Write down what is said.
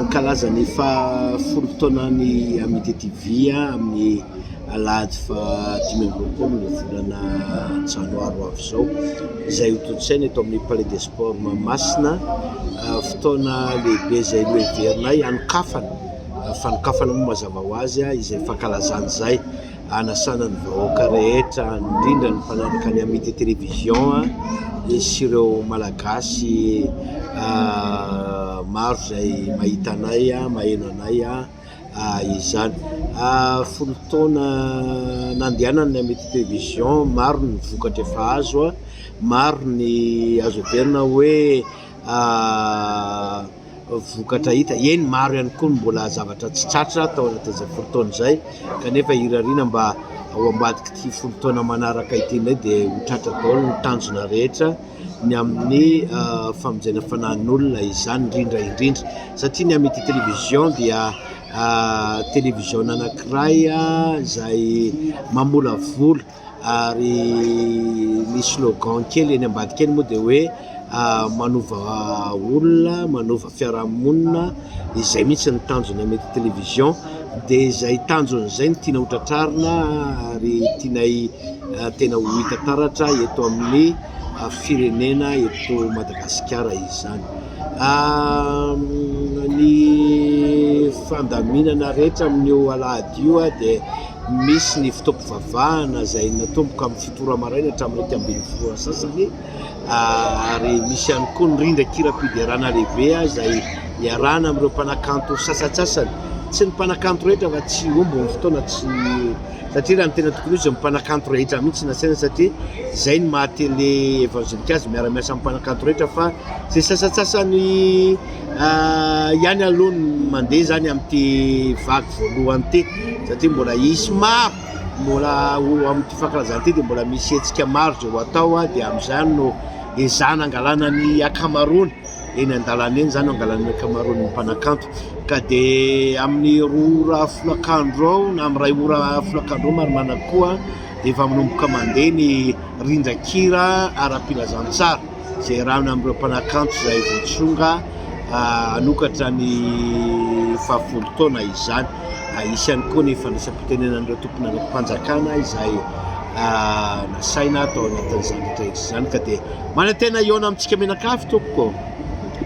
Hankalaza ny fahafolo taonan'ny Amitié TV amin'ny alahady faha 25 ny volana janoary ho avy izao, izay hotontosaina eto amin'ny Palais des Sports Mahamasina. Fotoana lehibe izay noheverinay hanokafana, fanokafana moa mazava ho azy izay fankalazana izay. Hanasana ny vahoaka rehetra, indrindra ny mpanaraka ny Amitié Télévision sy ireo Malagasy maro izay mahita anay, maheno anay izany. 10 taona nandehanany ny Amitié Télévision, maro ny vokatra efa azo, maro ny azo heverina hoe vokatra hita. Eny, maro ihany koa ny mbola zavatra tsy tratra tao anatin'izay 10 taona izay, kanefa irariana mba ao ambadik'ity 10 taona manaraka ity indray dia ho tratra daholo ny tanjona rehetra ny amin'ny famonjena fanahin'olona izany indrindra indrindra. Satria ny Amitié Télévision dia télévision anankiray izay mamolavola ary ny slogan kely eny ambadika eny moa dia hoe manova olona, manova fiarahamonina, izay mihitsy ny tanjona Amitié Télévision, dia izay tanjona izay no tiana ho tratrarina ary tianay tena ho hita taratra eto amin'ny firenena eto Madagasikara izany. Ny fandaminana rehetra amin'io alahady io dia Misy ny fotoam-pivavahana izay natomboka amin'ny 7 ora maraina hatramin'ny 11 ora sasany ary misy ihany koa ny rindran-kiram-piderana lehibe izay iarahana amin'ireo mpanakanto sasantsasany. Tsy ny mpanakanto rehetra fa tsy omby ny fotoana tsy satria raha ny tena tokony ho izy ny mpanakanto rehetra mihitsy no nasaina satria izay no maha tele evanjelika azy miara-miasa amin'ny mpanakanto rehetra fa izay sasantsasany ihany aloha ny mandeha izany amin'ity vaky voalohany ity satria mbola hisy maro mbola ho amin'ity fankalazana ity dia mbola misy hetsika maro izay ho atao dia amin'izany no ezahana angalana ny ankamaroany eny an-dalana eny izany no angalana ny ankamaroan'ny mpanakanto ka dia amin'ny 2 ora folakandro eo na amin'ny 1 ora folakandro eo marimarina kokoa dia efa manomboka mandeha ny rindran-kira ara-pilazantsara. izay iarahana amin'ireo mpanakanto izay voatsonga hanokatra ny fahafolo taona izany. Hisy ihany koa ny fandraisam-pitenenan'ireo tompon'andraiki-panjakana izay nasaina tao anatin'izany rehetra rehetra izany ka dia manantena hihaona amintsika mianakavy tompoko.